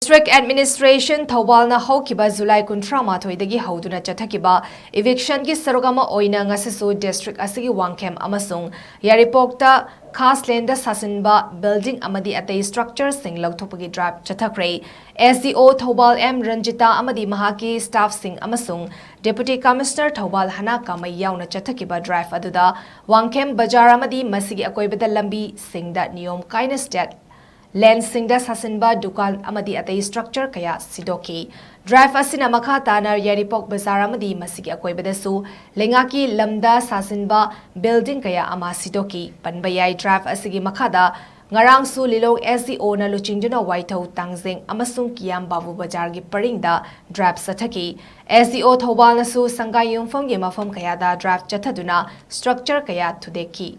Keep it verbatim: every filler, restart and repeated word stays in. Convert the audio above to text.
District Administration ꯊꯧꯕꯥꯜꯅ ꯍꯧꯈꯤꯕ July ꯀꯨꯟꯊ꯭ꯔꯥ ꯃꯥꯊꯣꯏꯗꯒꯤ ꯍꯧꯗꯨꯅ ꯆꯠꯊꯈꯤꯕ evictionꯒꯤ ꯁꯔꯨꯛ ꯑꯃ ꯑꯣꯏꯅ ꯉꯁꯤꯁꯨ district ꯑꯁꯤꯒꯤ ꯋꯥꯡꯈꯦꯝ ꯑꯃꯁꯨꯡ ꯌꯥꯏꯔꯤꯄꯣꯛꯇ ꯈꯥꯁꯂꯦꯟꯗ ꯁꯥꯁꯤꯟꯕ building ꯑꯃꯗꯤ ꯑꯇꯩ structureꯁꯤꯡ ꯂꯧꯊꯣꯛꯄꯒꯤ drive ꯆꯠꯊꯈ꯭ꯔꯦ꯫ S D O Thoubal M Ranjita ꯑꯃꯗꯤ ꯃꯍꯥꯛꯀꯤ staffꯁꯤꯡ ꯑꯃꯁꯨꯡ Deputy Commissioner ꯊꯧꯕꯥꯜ ꯍꯅꯥ ꯀꯥꯃꯩ ꯌꯥꯎꯅ ꯆꯠꯊꯈꯤꯕ drive ꯑꯗꯨꯗ ꯋꯥꯡꯈꯦꯝ ꯕꯖꯥꯔ ꯑꯃꯗꯤ ꯃꯁꯤꯒꯤ ꯑꯀꯣꯏꯕꯗ ꯂꯝꯕꯤꯁꯤꯡꯗ ꯅꯤꯌꯣꯝ ꯀꯥꯏꯅ state landꯁꯤꯡꯗ ꯁꯥꯁꯤꯟꯕ ꯗꯨꯀꯥꯟ ꯑꯃꯗꯤ ꯑꯇꯩ structure ꯀꯌꯥ ꯁꯤꯗꯣꯛꯈꯤ꯫ Drive ꯑꯁꯤꯅ ꯃꯈꯥ ꯇꯥꯅ ꯌꯥꯏꯔꯤꯄꯣꯛ ꯕꯖꯥꯔ ꯑꯃꯗꯤ ꯃꯁꯤꯒꯤ ꯑꯀꯣꯏꯕꯗꯁꯨ ꯂꯩꯉꯥꯛꯀꯤ ꯂꯝꯗ ꯁꯥꯁꯤꯟꯕ building ꯀꯌꯥ ꯑꯃ ꯁꯤꯗꯣꯛꯈꯤ꯫ ꯄꯟꯕ ꯌꯥꯏ, drive ꯑꯁꯤꯒꯤ ꯃꯈꯥꯗ ꯉꯔꯥꯡꯁꯨ ꯂꯤꯂꯣꯡ S D Oꯅ ꯂꯨꯆꯤꯡꯗꯨꯅ ꯋꯥꯏꯊꯧ, ꯇꯥꯡꯖꯤꯡ ꯑꯃꯁꯨꯡ ꯀꯤꯌꯥꯝ ꯕꯥꯕꯨ ꯕꯖꯥꯔꯒꯤ ꯄꯔꯤꯡꯗ drive ꯆꯠꯊꯈꯤ꯫ S D O ꯊꯧꯕꯥꯜꯅꯁꯨ ꯁꯪꯒꯥꯏ ꯌꯨꯝꯐꯝꯒꯤ ꯃꯐꯝ ꯀꯌꯥꯗ drive ꯆꯠꯊꯗꯨꯅ structure ꯀꯌꯥ ꯊꯨꯗꯦꯛꯈꯤ꯫